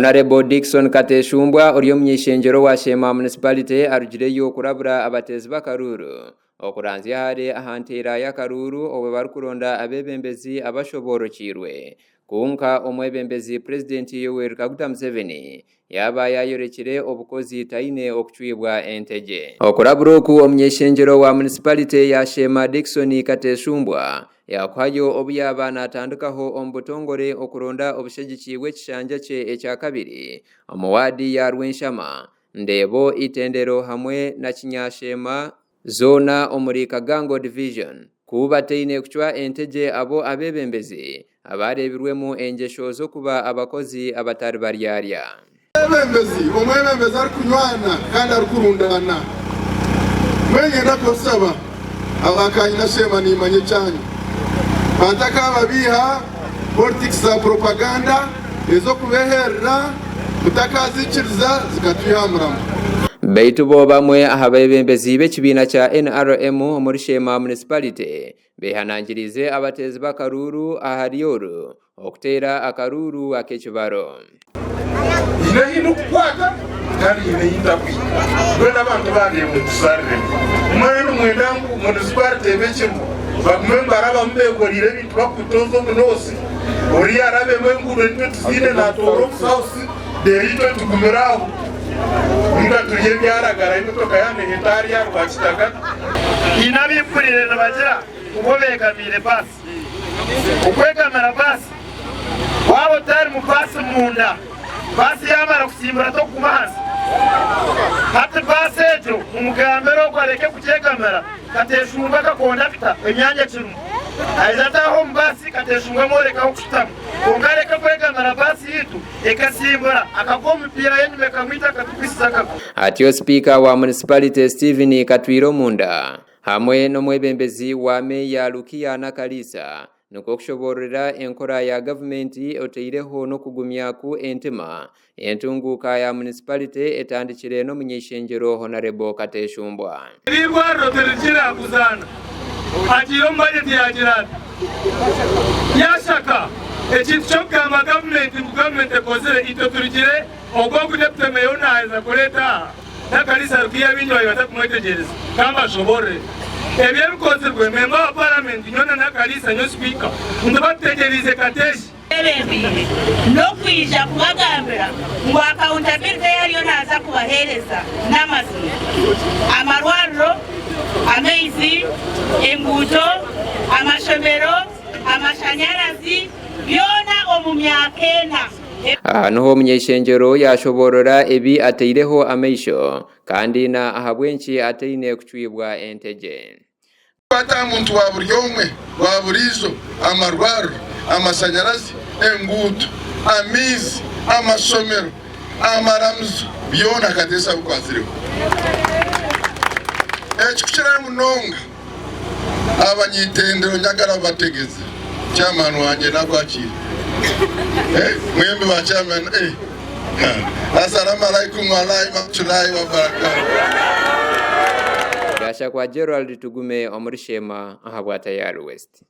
Honarebo Dickson Kateshumbwa ori omuny'eishengyero wa Sheema Municipality arugireyo kurabura abateezi b'akaruuru okuranzya hare aha nteera y'akaruuru obwe barikuronda abeebembezi abashoboorokiirwe kwonka omwebembezi Purezidenti Yoweri Kaguta Museveni yaaba yaayorekire obukozi taine okucwibwa entegye. Okurabura oku omuny'eishengyero wa Municipality ya Sheema Dickson Kateshumbwa Yaakuhayo obu yaaba naatandikaho omu butongore okuronda obushagiki bw'ekishangya kye ekyakabiri omu waadi ya Rwenshama, Ndeebo, Itendero hamwe na Kinyasheema zoona omuri Kagango Division. Ku bataine kucwa entegye abo abeebembezi abaareebirwemu engyesho z'okuba abakozi abatari baryarya. Omwebembezi, Omwebembezi arikunywana kandi arikurundaana. Mbwenu niinyenda kubasaba aba Kanyina Sheema niimanya ekyanyu. Batakaababeiha politics za propaganda ez'okubeherera mutakaziikiriza zikatwiha aha muramwa. Beitu bo bamwe aha beebembezi b'ekibiina kya NRM omuri Sheema Municipality beehanangiriize abateezi b'akaruuru ahari oru Okuteera akaruuru ak'ekibaro. Haine ahi ndikukwata kandi haine ahi ntakwita. Mbwenu abantu bangye mutusariremu. Mbwenu nimwenda ngu munisiparite ebe kimwe, bagume nibarabamu beekoreire ebintu barikubitooza omu noosi, oriya arabemu enguudo itwe tuziine naatoora omu south, reero itwe tugumire aho ninga turye ebyaragara emotoka yaaba neeheta hariya aha Rwakitagata. Haine abaipuriire nibagira ngu bo beegamiire baasi. Okwegamira baasi. Waaba otari mu baasi munda, baasi yaamara kusimbura tokuguma ahansi. Hati baasi egyo mumugambire ogwo areke kugyegamira, Kateshumba akakondakita emyanya ekirimu. Aije ataahe omu baasi, Kateshumba amworeke ah'okushutama. Kwonka areke kwegamira baasi yaitu ekasimbura akagwa omu mipiira y'enyima ekamwita akatugwisiza akagwa. Atyo Sipiika wa Munisipalite Stephen Katwiromunda hamwe n'omwebembezi wa Meeya Lukia Nakaliisa nikwo kushoboororera enkora ya gavumenti oteireho n'okugumya ku entima entunguuka ya munisipalite etandikire n'omuny'eishengyero Honarebo Kateshumbwa. Eri eirwariro tirikira kuzaana. Agiire omu bajeti yaagira ati, Yashaka ekintu ky'okugamba gavumenti ngu gavumenti ekozire, itwe turugire ogwo ogu deputy mayor ou naaheza kureeta aha. N'akanisa Rukiya abaingi baabaire batakumwetegyereza. Ka mbashoboorore. Ebyo ebikozirwe, memba wa paramenti, nyowe na Nakalisa, nyowe sipiika, nituba tutegyereize Kateshi. Yebembeire n'okwija kubagambira ngu accountability ei ariyo naaza kubaheereza n'amazima. Amarwariro, amaizi, enguuto, amashomero, amashanyarazi byona omu myaka ena. Aha niho omunyeishengyero yaashoboorora ebi ataireho amaisho kandi na ahabw'enki ataine kucwibwa entegye. Kwata aha muntu wa buri omwe wa buriijo, amarwariro, amashanyarazi, enguuto, amaizi, amashomero, amaramizo byona Kateesi abikwatsireho. Ekikukirayo munonga Abanyeitendero njagala bategeze chairman wangye nakwakire eh, mwembi ba chairman eh. Assalamu alaikum walahi warahmatullahi wabarakatuh. Gashakwa Gerald Tugume omuri Sheema ahabwa Tayari West.